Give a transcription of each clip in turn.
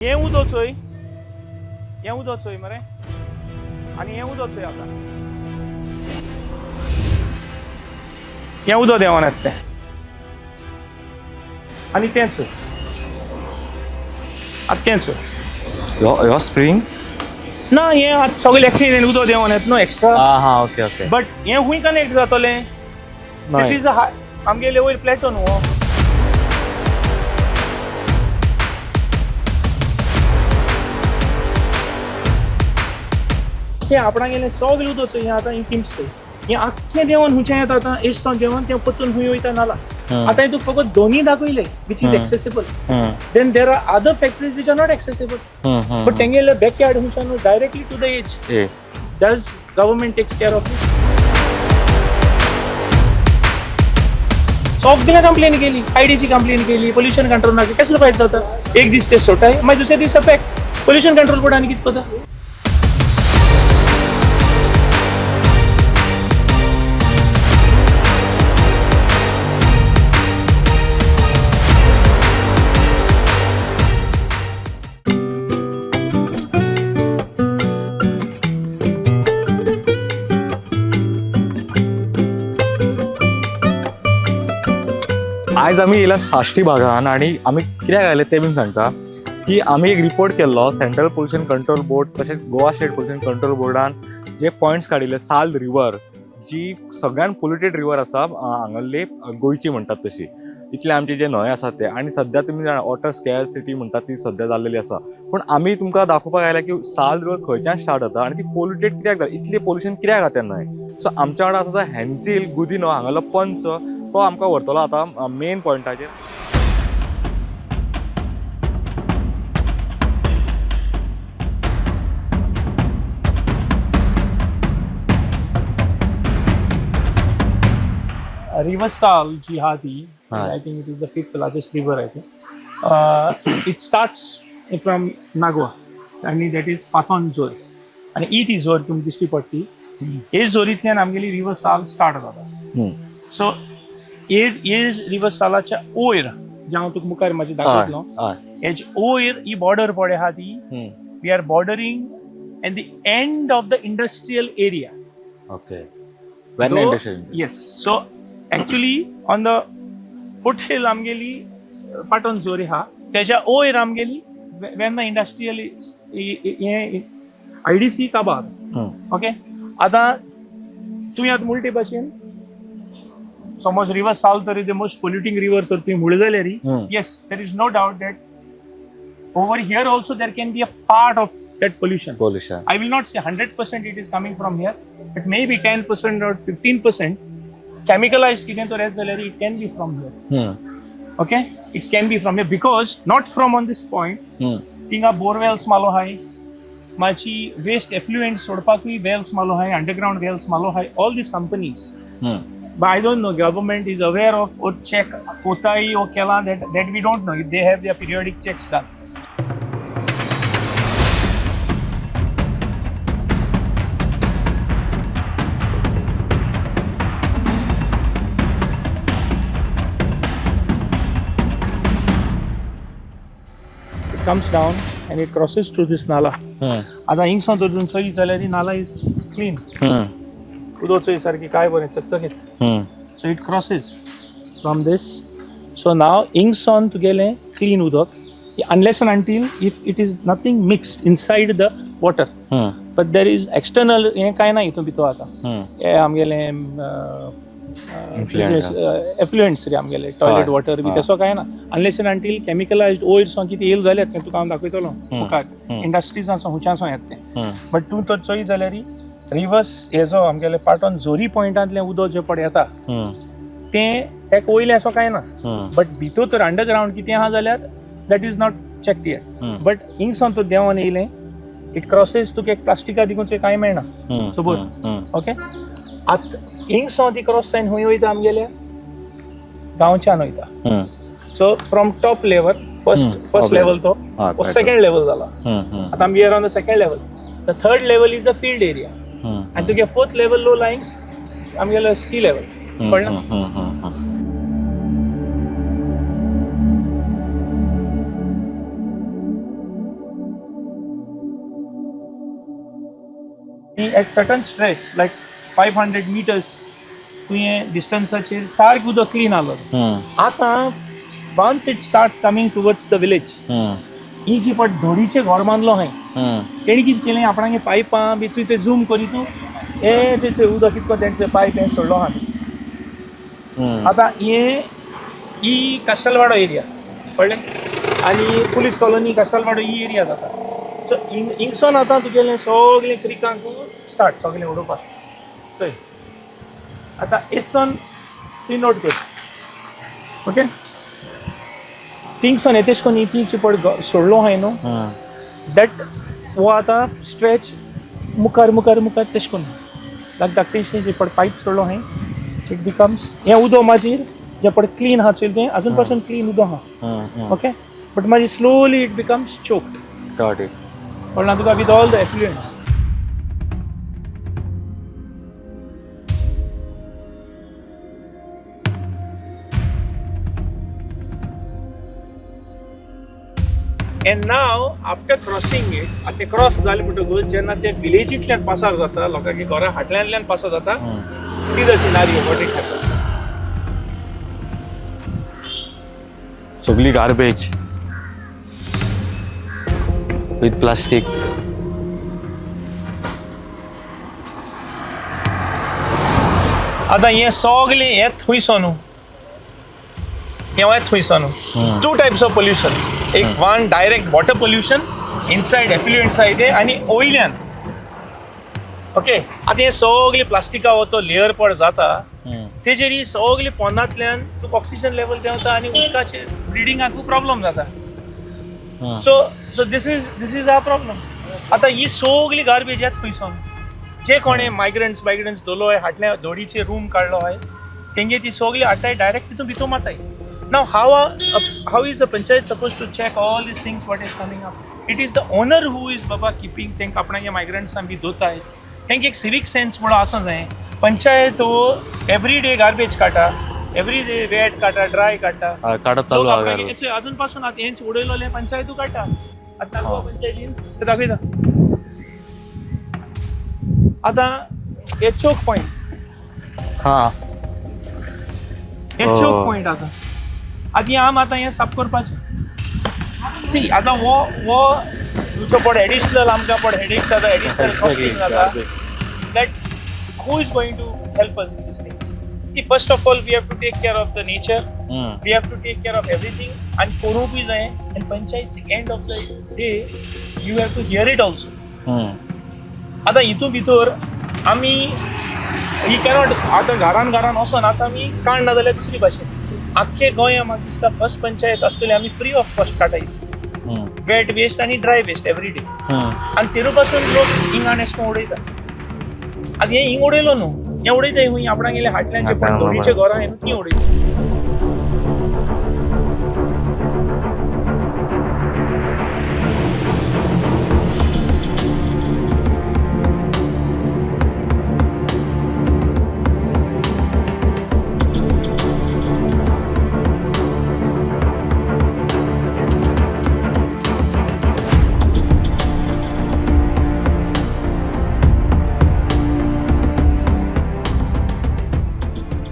हें उदक चोय, हें उदक चोय मरे, आनी हें उदक चोय आतां, हें उदक देंवन येता तें, आनी तें चोय आतां, तें चोय. ह्यो ह्यो स्प्रींग? ना, हें आतां सगळें एकठांय उदक देंवन येता न्हू एक्स्ट्रा. आं हां, ओके ओके. बट हें खूंय कनेक्ट जातलें? This is a आमगेले वयर प्लेटो न्हू हो. तें आपणागेलें सगळें उदक चोय, हें आतां इंटीम चोय, हें आख्खें देंवन खुंयच्यान येता आतां, एश देंवन तें परतून खूंय वयता नाला. आतां हें तुका फकत दोनूय दाखयले which is accessible. Then there are other factories which are not accessible, but तेंगेले backyard खुंयच्यान directly to the edge. Does government takes care of this? सगळ्या कंप्लेन केली, आयडीसी कंप्लेन केली, पोल्युशन कंट्रोल ना. कसलो फायदो जाता? एक दीस ते सोडटाय, मागीर दुसरे दीस अफेक्ट. पोल्युशन कंट्रोल बोर्ड आनी कितें करता? आयज आमी येयला साश्टी भागान आनी आमी कित्याक आयले तें बीन सांगता की आमी एक रिपोर्ट केल्लो सेंट्रल पोल्युशन कंट्रोल बोर्ड तशेंच गोवा स्टेट पोल्युशन कंट्रोल बोर्डान जे पॉयंट्स काडिल्ले, साल रिवर जी सगळ्यान पोल्युटेड रिवर आसा हांगासरली, गोंयची म्हणटात तशी, इतले आमचे जे न्हंय आसा ते. आनी सद्या तुमी जाणा वॉटर स्केर्सिटी म्हणटात ती सद्या जाल्लेली आसा. पूण आमी तुमकां दाखोवपाक आयल्या की साल रिवर खंयच्यान स्टार्ट जाता आनी ती पोल्युटेड कित्याक जाता, इतली पोल्युशन कित्याक जाता न्हंय. सो आमच्या वांगडा आसा तो हॅन्सील गुदिनो, हांगालो पंच, तो आमकां व्हरतलो आतां मेन पॉयंटाचेर. रिवर साल जी आहा ती, हय. I think it is the fifth largest river. I think it starts from Nagua आनी that is पातोन जोर, आनी ही ती जोर तुमकां दिश्टी पडटी. हे जोरींतल्यान आमगेली रिवर साल स्टार्ट जाता. सो हे हे रिवर सालाच्या वयर जे हांव तुका मुखार म्हाजे दाखयतलो, हेजे वयर ही बॉर्डर पळय आहा ती, we are bordering and the end of the industrial area. Okay, Verna industry. Yes, so actually on the foothill आमगेली पाटण जोरी आहा, तेज्या वयर आमगेली वेर्ना इंडस्ट्रियल हें आयडीसी काबार. ओके, आतां तुवें आतां म्हणले ते भाशेन समज रिवर साल तर the most polluting river तर तुवें म्हणलें जाल्यार, yes, there is no doubt that over here also there can be a part of that pollution. Pollution. I will not say 100% it is coming from here, but maybe 10% or 15% chemicalized कितें तर येत जाल्यार it can be from here. Okay, it can be from here because not from on this point. थिंगा borewells मालो आहाय, मातशी waste effluent सोडपाकूय Wales मालो आहाय, अंडरग्रावंड वेल्स मालो आहाय all these companies. But I don't know, government is aware of or check कोताय or केला, that we don't know if they have their periodic checks done. It comes down and it crosses through this nala. आता हिंगसावन तर तुमी चोयली जाल्यार ती नाला is clean. उदक चोय सारकी काय बरें चकचकीत. So it crosses from this. So now हिंगसावन तुगेलें क्लीन उदक, unless and until if it is nothing mixed inside the water, but there is external हें कांय ना हितून भितर आतां हें आमगेलें Influent. एफ्लुएंट्स रे, आमगेले टॉयलेट वॉटर बी तसो कांय ना, अनलेस एंड अंटील केमिकलायज्ड वयर सावन कितें येयल जाल्यार तें तुका हांव दाखयतलो मुखार. इंडस्ट्रीजां सावन हुंयच्यान सावन येता तें. बट तूं तर चोयत जाल्यार रिवर्स हेजो आमगेले पाटण झोरी पॉयंटांतलें उदक जें पळय येता तें तेका वयलें असो कांय ना, बट भितर तर अंडरग्रावंड कितें आहा जाल्यार that is not checked yet. But हिंगसावन तूं देंवन येयलें, it crosses, तुका एक प्लास्टिका देखून चोय कांय मेळना खबर. ओके, आतां हिंगसावन ती क्रॉस जायन खंय वयता? आमगेल्या गांवच्यान वयता. So from top level, first first level तो सेकंड लेवल जाला. आतां आमी are on the second level. The third level is the field area आनी तुगे फोर्थ लेवल लो लायंग्स आमगेलो सी लेवल, कळ्ळें? At certain stretch like 500 meters तुवें डिस्टन्साचेर सारकें उदक क्लीन आसलो. आतां once it start coming towards the village, ही जी पट धोडीचें घर बांदलो हांवें, तेणी कितें केलें, आपणागे पायपां बी तुवें ते झूम करी तूं हे तें उदक कितको तेंचे पायप हें सोडलो आहा. आतां हें ही कास्टलवाडो एरिया, कळ्ळें? आनी पुलीस कॉलनी, कास्टलवाडो ही एरिया जाता. सो हिंगसोन आतां तुगेलें सगळें क्रिकांक स्टार्ट सगळें उडोवपाक. चोय, आतां हेसन तुवें नोट कर, ओके? थिंगसोन येतेश कोन्न ती चिपट सोडलो हांवें न्हू, that हो आतां स्ट्रेच मुखार मुखार मुखार तेश कोन्न धाक धाकटेशें जे पड पायप सोडलो हांवें, it becomes हें उदक. मागीर जें पड क्लीन आहा चोय, तें अजून पासून क्लीन उदक आहा, ओके? बट मागीर slowly it becomes choked. Got it. कळना तुका? With all the effluents. And now after crossing it, आतां ते क्रॉस जालें म्हणटकूच जेन्ना ते विलेजींतल्यान पासार जाता, लोकांच्या घरा हाटल्यांतल्यान पासार जाता, see the scenario, what it happen. सगळी गार्बेज विथ प्लास्टीक. आतां हें सगळें हें थंयसो न्हू, हें थंयसो न्हू, टू टायप्स ऑफ पोल्युशन्स. एक one direct water pollution inside, effluents आहाय ते, आनी वयल्यान, ओके, आतां हें सगळें प्लास्टिका हो तो लेयर पड जाता, तेजेर ही सगळी पोंदांतल्यान तुका ऑक्सिजन लेवल देंवता आनी उदकाचेर ब्रिडिंगाकूय प्रॉब्लम जाता. So this is our problem. आतां ही सगळी गार्बेज येता खंयसून? जे कोणे मायग्रंट्स मायग्रंट्स दवरलो हाटल्या दोडीचे रूम काडलो आहाय, तेंगे ती सगळी हाडटाय, डायरेक्ट तितून भितर मारताय. Now how is a panchayat suppose to check all these things, what is coming up? It is the owner who is Baba keeping. तांकां आपणागे मायग्रंट्सां बी दवरताय, तांकां एक सिवीक सेन्स म्हणून आसूं जाय. पंचायत हो एवरी डे गार्बेज काडटा, एवरी डे वेट काडटा, ड्राय काडटा. काडप चालू लोक आहा. आपणागे गार्बेज. हेचे अजून पासून आतां हेंच उडयलोलें पंचायतू काडटा. आतां गोवा पंचायतीन ते दाखयता. आतां हे चोक पॉयंट. हे चोक पॉयंट. आतां आतां आम आतां हें साफ करपाचें. सी, आतां हो तुजो पड एडिशनल आमकां पड हेडेक जाता, एडिशनल कॉस्टिंग जाता, that who is going to help us in these things? See, first of all, we have to take care of the nature. We have to take care of everything. And करूंक जाय and panchayat, end of the day, you have to hear it also. आतां हितून भितर आमी ही cannot आतां घरान घरान वचोन आतां आमी काड ना जाल्यार दुसरी भाशेन आख्खे गोंया म्हाका दिसता फर्स्ट पंचायत आसतली, आमी फ्री ऑफ कॉस्ट काडटाय वेट वेस्ट आनी ड्राय वेस्ट एवरी डे. आनी तेरू पासून लोक हिंगा आनी अशें करून उडयता. आनी हें हिंग उडयलो न्हू, हें उडयता खंय? आपणागेले हाटल्यांचे पण दोरीचे घरां आहाय न्हू, तीं उडयता.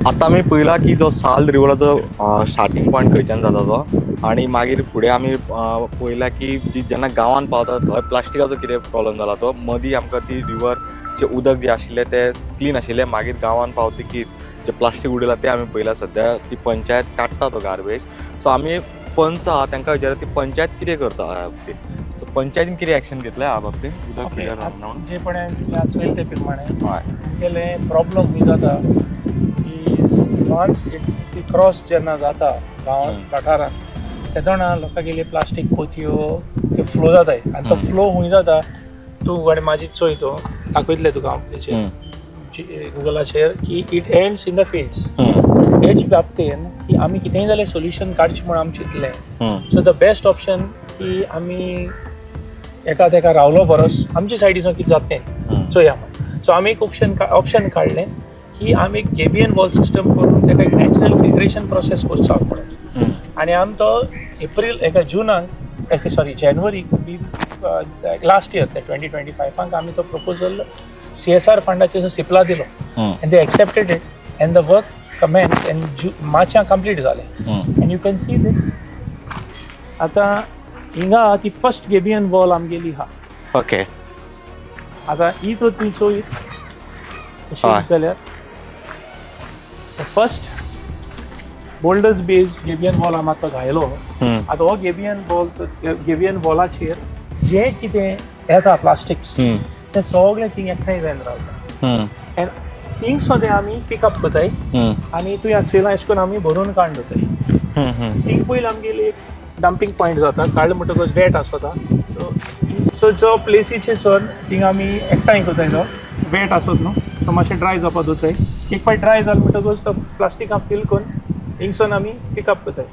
आतां आमी पळयला की जो साल रिवराचो स्टार्टींग पॉयंट खंयच्यान जाता तो, आनी मागीर फुडें आमी पळयला की जी जेन्ना गांवांत पावता थंय प्लास्टिकाचो कितें प्रॉब्लम जाला तो. मदीं आमकां ती रिवर जें उदक जें आशिल्लें तें क्लीन आशिल्लें. मागीर गांवांत पावतकीर जें प्लास्टीक उडयलां तें आमी पळयलां. सद्या ती पंचायत काडटा तो गार्बेज. सो आमी पंच आहा तांकां विचारता ती पंचायत कितें करता ह्या बाबतींत. सो पंचायतीन कितें एक्शन घेतलें ह्या बाबतींत उदक ओके क्लियर जावना म्हणून? जे पण चोयल ते प्रमाणे तुगेलें प्रॉब्लम खंय जाता की वन्स it ती क्रॉस जेन्ना जाता गांवांत, गटारान, तेदोणा लोकांगेले प्लास्टीक पोतयो त्यो फ्लो जाताय आनी तो फ्लो खंय जाता तूं आनी म्हाजी चोय, तो दाखयतलें तुका हांव हेचेर गुगलाचेर की it ends in the fields. हेच बाबतीन की आमी कितेंय जाल्यार सोल्युशन काडचें म्हूण आमी चिंतलें. सो the best option की आमी एका तेका रावलो परस आमचे सायडीसून कितें जाता तें चोया म्हण. सो आमी एक ऑप्शन काडलें की आमी एक गेबियन वॉल सिस्टम करून ताका एक नॅचरल फिल्ट्रेशन प्रोसेस करचो म्हणून. आनी आमी तो एप्रील एका जुनाक एका सॉरी जानेवारीक बी लास्ट इयर ते 2025 आमी तो प्रपोजल CSR फंडाचेर सिप्ला दिलो and they accepted it and the work commenced and मार्चां complete जालें. And you can see this. आतां हिंगा ती फर्स्ट गेबियन वॉल आमगेली आहा. ओके. आतां ही तर तूं चोयत अशें जाल्यार first boulders based gabion wall आमी आतां घायलो. आतां हो गेबियन वॉल, गेबियन वॉलाचेर जें कितें येता प्लास्टिक्स तें सगळें थिंग एकठांय जावन रावता एंड थिंग सुद्दां आमी पिकअप करताय आनी तूं ह्या चोयलां अशें करून आमी भरून काडून दवरताय. थिंग पयलीं आमगेली एक डंपींग पॉयंट जाता, काडलें म्हणटकच वेट आसता. सो जो प्लेसीचे सर थिंग आमी एकठांय करताय, तो वेट आसत न्हू तो मातशें ड्राय जावपा दवरताय. एक फावट ड्राय जालें म्हणटकच तो प्लास्टिकां फिल करून हिंगसून आमी पिकअप करताय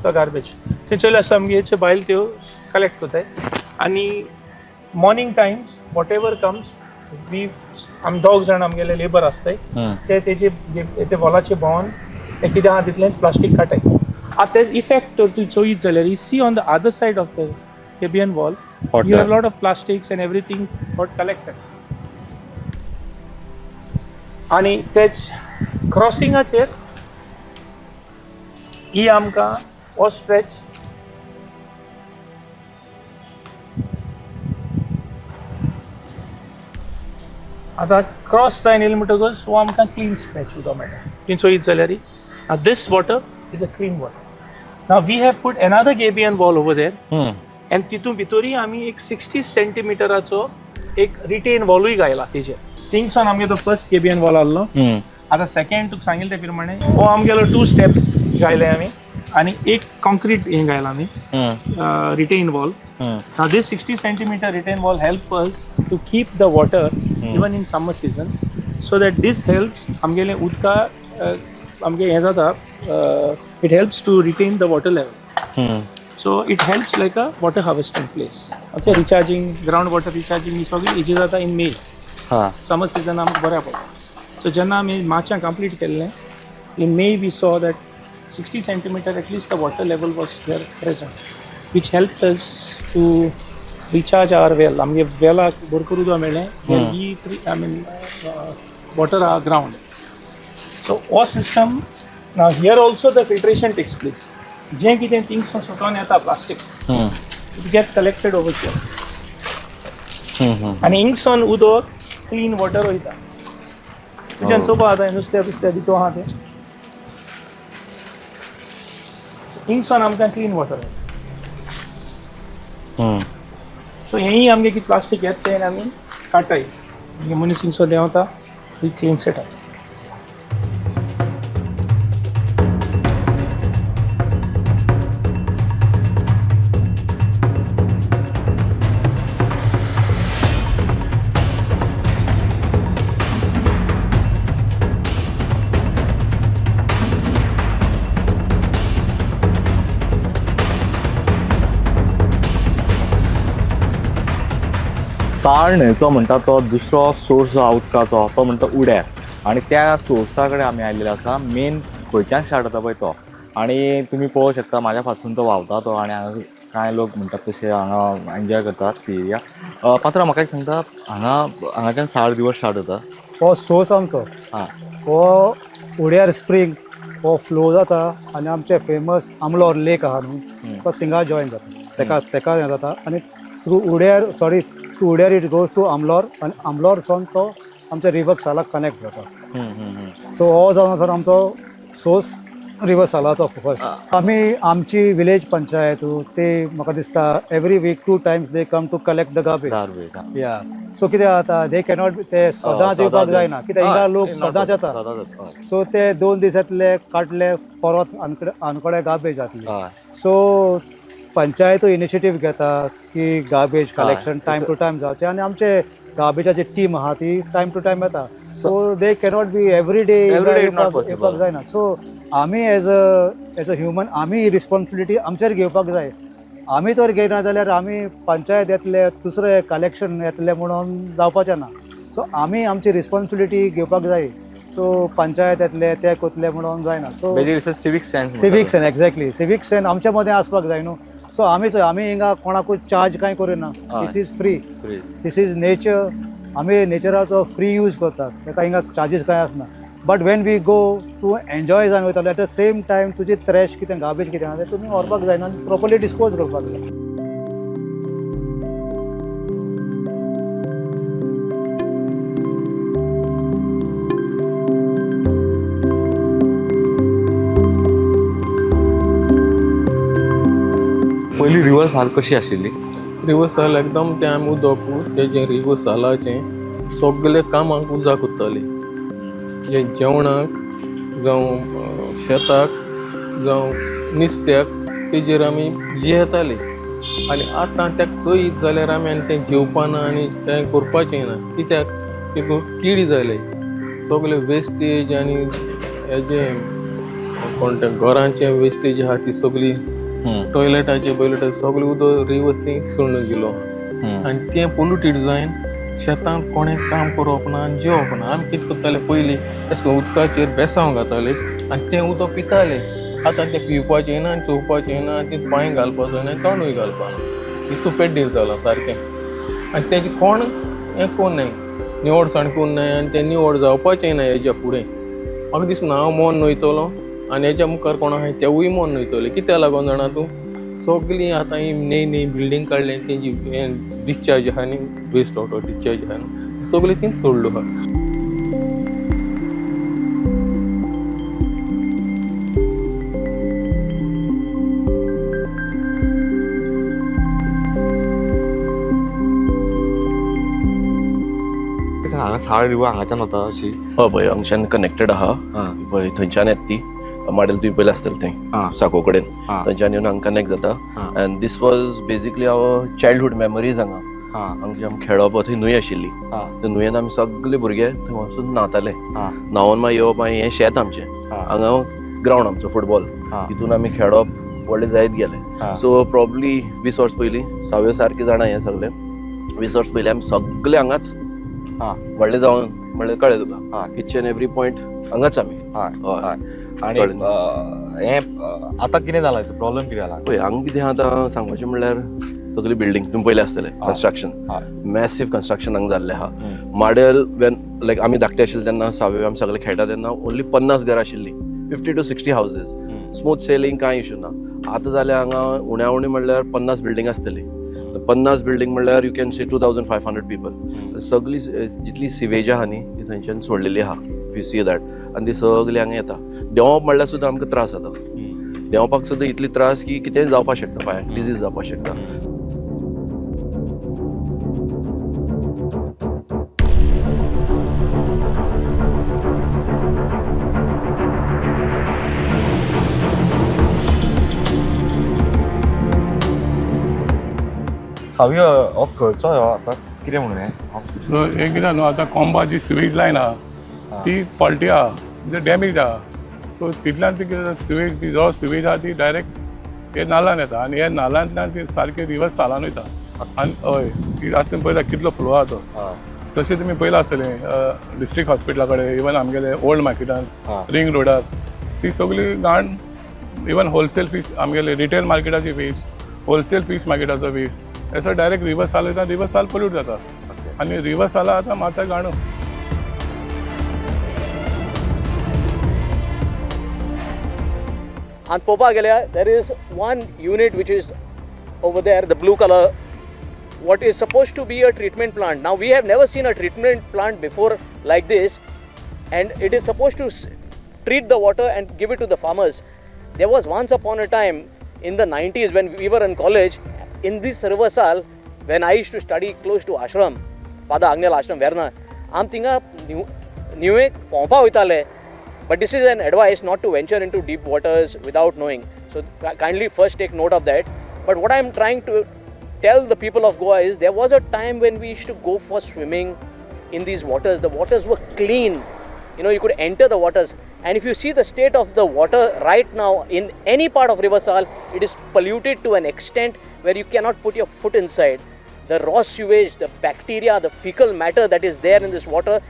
तो गार्बेज. थंय चोयलें आसता आमगे बायल त्यो कलेक्ट करताय आनी morning times whatever comes we आमी दोग जाण आमगेले लेबर आसताय ते तेजे ते वॉलाचे भोंवन ते कितें आहा तितलें प्लास्टीक काडटाय. आतां तेज इफेक्ट तर तूं चोयत जाल्यार you see on the other side of the gabion wall you have lot of plastics and everything got collected. आनी तेच क्रॉसिंगाचेर ही आमकां हो स्ट्रेच आतां क्रॉस जायन येयलें म्हणटकच हो आमकां क्लीन स्ट्रेच उदक मेळटा. ती चोयत जाल्यार this water is a clean water. Now we have put another gabion wall over there and तितून भितरूय आमी एक 60 सेंटीमिटराचो एक रिटेन वॉलूय घायला तेजेर. थिंगसान आमगे तो फर्स्ट गेबियन वॉल आहलो. आतां सेकंड तुका सांगिल्लें ते प्रमाणे हो आमगेलो 2 स्टेप्स घायले आमी आनी एक कॉन्क्रीट हें घायला आमी retain wall. Now this 60 centimeter retain wall help us to keep the water even in summer season, so that this helps आमगेलें उदका आमगे हें जाता, it helps to retain the water level. So it helps like a water harvesting place. Okay, recharging, ground water recharging ही सगळी easy जाता in may. Summer season आमकां बऱ्याक पडटा. सो जेन्ना आमी मार्चां कंप्लीट केल्लें in May we saw that 60 centimeter at least the water level was there present, which helped us to recharge our well. आमगे वेलाक भरपूर उदक मेळ्ळें. We I mean water our ground. So हो system now here also the filtration takes place. जें कितें things सुटोन येता plastic it gets collected over here आनी हिंगसून उदक क्लीन वॉटर वयता. तुज्यान चोवपा जाता नुस्त्या बिस्त्या भितू आहा तें हिंगसून आमकां क्लीन वॉटर येता. सो हेंय आमगे कितें प्लास्टीक येता तें आमी काडटाय. मनीस हिंगसो देंवता ही क्लीन सेटअप. साळ न्हंयचो म्हणटा तो दुसरो सोर्स जो आहा उदकाचो तो म्हणटा उड्यार आनी त्या सोर्सा कडेन आमी आयिल्ले आसा. मेन खंयच्यान स्टार्ट जाता पळय तो आनी तुमी पळोवंक शकता म्हाज्या फाटसून तो व्हांवता तो आनी हांगा कांय लोक म्हणटात तशे हांगा एन्जॉय करतात ती एरिया. पात्रा म्हाका एक सांगता, हांगा हांगाच्यान साळ रिवर स्टार्ट जाता. हो सोर्स आमचो हो उड्यार स्प्रींग हो फ्लो जाता आनी आमचे फेमस आमलोर लेक आहा न्हू तो थिंगा जॉयन जाता तेका तेका हें जाता आनी through Udiyar sorry through Udiyar it goes to Amlor आनी आमलोर सावन तो आमच्या रिवर सालाक कनेक्ट जाता. सो हो जावन आसा आमचो सोर्स रिवर सालाचो फर्स्ट. आमी आमची विलेज पंचायत ते म्हाका दिसता every week 2 times they come to collect the garbage. या सो कितें जाता they cannot ते सदांच येवपाक जायना कित्याक हिंगा लोक सदांच येता. सो ते 2 दीस येतले काडले परत आनकडे गार्बेज जातली. सो पंचायत इनिशिएटीव घेता की garbage collection time to time जावचें आनी आमचे गार्बेजाची टीम आहा ती टायम टू टायम येता. So they cannot be every day येवपाक जायना. सो आमी एज अ ह्युमन आमी रिस्पॉन्सिबिलिटी आमचेर घेवपाक जाय. आमी तर घेयना जाल्यार आमी पंचायत येतले दुसरे कलेक्शन येतले म्हणून जावपाचें ना. सो आमी आमची रिस्पॉन्सिबिलिटी घेवपाक जाय. सो पंचायत येतले ते कोतले म्हणून जायना. So civic sense, civic sense exactly civic sense आमच्या मदें आसपाक जाय न्हू. सो आमी आमी हिंगा कोणाकूच चार्ज कांय करिना. This is free, this is nature. आमी नेचराचो फ्री यूज करतात, ताका हिंगा चार्जीस कांय आसना. बट when we go तूं एन्जॉय जावन वयतालो, एट the same time तुजी ट्रॅश कितें, गार्बेज कितें आसा तें तुमी व्हरपाक जायना आनी प्रोपरली डिस्पोज करपाक जाय. पयलीं रिवर साल कशी आशिल्ली? रिवर साल एकदम तें आमी उदक तेजें रिवर सालाचें सगळे कामाक उजाक उत्ताली, जें जेवणाक जावं शेताक जावं नुस्त्याक तेजेर आमी जियेताले. आनी आतां तेका चोयत जाल्यार आमी आनी तें जेवपाना आनी कांय करपाचें ना, कित्याक तितून किडी जाले सगळे वेस्टेज आनी हेजें कोण तें घरांचें वेस्टेज आहा ती सगळी टॉयलेटाचे बॉयलेटाचे सगळें उदक रिवर थंय सोडून गेलो आनी तें पोल्युटेड जावन शेतांत कोणें काम करप ना आनी जेवप ना. आमी कितें करताले पयलीं तशें करून उदकाचेर बेसांव घाताले आनी तें उदक पिताले. आतां तें पिवपाचें ना आनी चोवपाचें ना आनी तें पांय घालपाचो ना आनी तोंडूय घालपा ना, तितू पेड्डेर जालां सारकें. आनी तेजें कोण हें कोण नाय, निवळसाण कोण नाय आनी तें निवळ जावपाचें ना हेज्या फुडें. म्हाका दिसना हांव मोन वयतलो आनी हेज्या मुखार कोण आहाय तेवूय मोन वयतले. कित्याक लागून जाणा तूं, सगळीं आतां ही न्ही न्ही बिल्डींग काडलें तेजी हें डिस्चार्ज आहा न्ही, वेस्ट वॉटर डिस्चार्ज आहा न्हू, सगळीं तींच सोडलो आहा. हांगा साळ रिवर हांगाच्यान वता अशी. हय पळय हांगच्यान कनेक्टेड आहा पळय, थंयच्यान येता ती माडेल तुवें पयलें आसतलें थंय साको कडेन, थंयच्यान येवन हांगा कनेक्ट जाता. And this was basically our childhood memories. हांगा हांगा आमी खेळप, थंय न्हंय आशिल्ली, त्या न्हंयेन आमी सगळे भुरगे थंय वचून न्हाताले. न्हांवन मागीर येवप, मागीर हें शेत आमचें, हांगा ग्रावंड आमचो फुटबॉल, तितून आमी खेळप व्हडले जायत गेले. सो प्रोबली 20 वर्स पयलीं सावय सारकें जाणा हें सगळें, 20 वर्स पयलीं आमी सगळे हांगाच व्हडले जावन, म्हणल्यार कळ्ळें तुका, इच एन एवरी पॉयंट हांगाच आमी. हय. आनी हें आतां कितें जालां, प्रॉब्लम कितें जाला? पळय हांगा कितें आतां सांगपाचें म्हणल्यार सगळी बिल्डींग तुमी पयलें आसतलें, कन्स्ट्रक्शन, मॅसीव कन्स्ट्रक्शन हांगा जाल्लें आहा. माडेल वेन लायक आमी धाकटे आशिल्ले तेन्ना सावय आमी सगळे खेळटा तेन्ना ओन्ली 50 घरां आशिल्लीं, 50 to 60 houses, smooth selling, कांय इशू ना. आतां जाल्यार हांगा उण्या उणी म्हणल्यार 50 बिल्डींग आसतली. 50 बिल्डींग म्हणल्यार you can see 2500 people. सगळी जितली सिवेज आहा न्ही ती थंयच्यान सोडलेली आहा, if you see that, आनी ती सगळी हांगा येता. देंवप म्हणल्यार सुद्दां आमकां त्रास जाता, देंवपाक सुद्दां इतली त्रास की कितेंय जावपाक शकता, पांयांक डिजीज जावपाक शकता. सावय हो खंयचो हो आतां कितें म्हणून हें? हें कितें न्हू आतां कोंबा जी सिवेज लायन आहा ती फॉल्टी आहा, म्हणजे डॅमेज आहा. सो तितल्यान ती कितें जाता, सिवेज ती जो सिवेज आहा ती डायरेक्ट हे नालान येता आनी हे नालांतल्यान ती सारके रिवर्स सालान वयता. आनी हय ती आतां तुमी पळयता कितलो फ्लो आहा तो. तशें तुमी पयलां आसतलें डिस्ट्रिक्ट हॉस्पिटला कडेन, इवन आमगेले ओल्ड मार्केटान, रिंग रोडार ती सगळी घाण, इवन होलसेल फीश आमगेले रिटेल मार्केटाची वेस्ट, होलसेल फीश मार्केटाचो वेस्ट, असो डायरेक्ट रिवर साल वयता, रिवर साल पोल्यूट जाता आनी रिवर साला आतां माता घाणू. आनी पळोवपाक गेल्यार there is one unit which is over there, the blue colour, what is supposed to be a treatment plant. Now we have never seen a treatment plant before like this, and it is supposed to treat the water and give it to the farmers. There was once upon a time in the 90s when we were in college, in this river Sal, when I used to study close to ashram, Father Agnel Ashram, Verna, आम थिंगा न्यूएक पोंवपा वयताले. But this is an advice not to venture into deep waters without knowing. So kindly first take note of that. But what I am trying to tell the people of Goa is there was a time when we used to go for swimming in these waters. The waters were clean. You know, you could enter the waters. And if you see the state of the water right now in any part of River Sal, it is polluted to an extent where you cannot put your foot inside. The raw sewage, the bacteria, the fecal matter that is there in this water,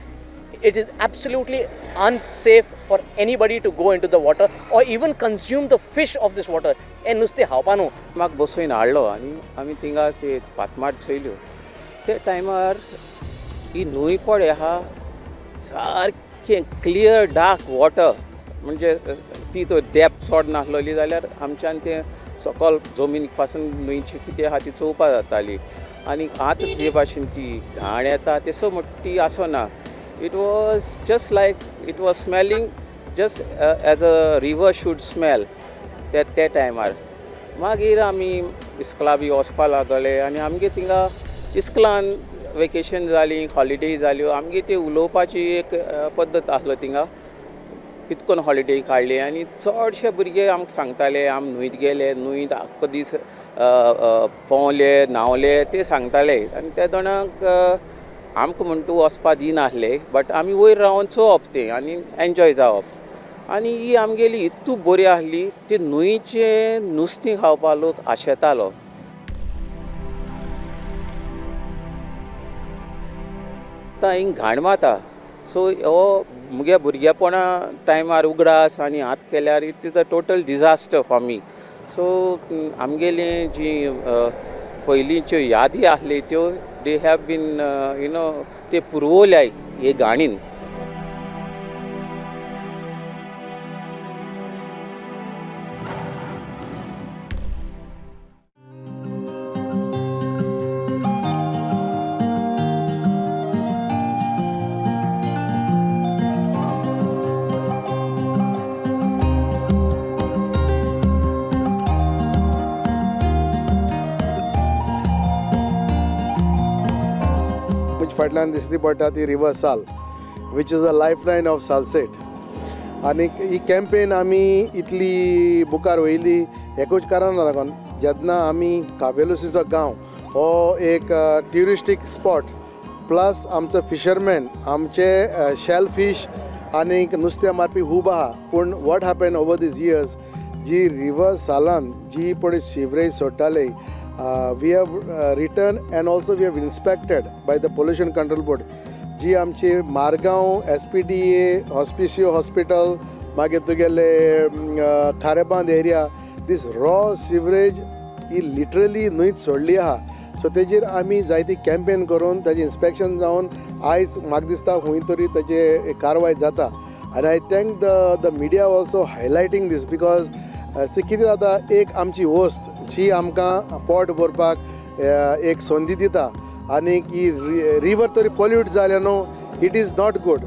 it is absolutely unsafe for anybody to go into the water or even consume the fish of this water. हे नुस्तें खावपा न्हू. म्हाका बसोवन हाडलो आनी आमी थिंगा ते पातमाट चोयल्यो. ते टायमार ही न्हंय पळय आहा सारकें क्लियर डार्क वॉटर, म्हणजे ती तो डेप्थ चड नासलेली जाल्यार आमच्यान तें सकल जमीन पासून न्हंयची कितें आहा ती चोवपा जाताली. आनी आतां जे भाशेन ती घाण येता तसो म्हणटा ती आसना. It was just like it was smelling just as a river should smell ते ते टायमार. मागीर आमी इस्कला बी वचपा लागले आनी आमगे थिंगा इस्कलान वेकेशन जाली, हॉलिडे जाल्यो, आमगे ती उलोवपाची एक पद्दत आसलो थिंगा कितकोन हॉलिडे काडली. आनी चडशे भुरगे आमकां सांगताले आमी न्हंयत गेले, न्हंयत आख्खो दीस पोंवले न्हांवले ते सांगताले. आनी त्या दोणाक आमकां म्हण तूं वचपा दिनासले, बट आमी वयर रावन चोवप तें आनी एन्जॉय जावप. आनी ही आमगेली इतू बरी आसली ती न्हंयचें नुस्तें खावपा लोक आशेतालो. आतां हिंग घाण माता. सो हो मुगे भुरगेपणा टायमार उगडास आनी हात केल्यार it is a total disaster for me. So आमगेली जी पयलींच्यो यादी आसली त्यो they have been you know ते पुरवल्याय हे गाणीन. फाटल्यान दिसली पडटा ती river Sal, which is a lifeline of Salcete. आनी ही कॅम्पेन आमी इतली मुखार वयली एकूच कारण लागून, जेन्ना आमी काबेलुसीचो गांव हो एक ट्युरिस्टीक स्पॉट प्लस आमचो फिशरमॅन आमचे शेल फीश आनी नुस्तें मारपी खूब आहा. पूण what happen over these years, ji river सालान जी पळय sewerage सोडटाले, we have written and also we have inspected by the Pollution Control Board. जी आमची Margao SPDA Hospicio hospital, मागीर तुगेले Kharebandh area, this raw sewerage he literally न्हंयत सोडली आहा. So तेजेर आमी जायती कॅम्पेन करून ताजें इन्स्पेक्शन जावन आयज म्हाका दिसता खंय तरी ताजे कारवाय जाता. आनी I thank the media also highlighting this, because कितें जाता, एक आमची वस्त जी आमकां पोट भरपाक एक संदी दिता आनी ही रिवर तरी पोल्यूट जाल्या न्हू, it is not good.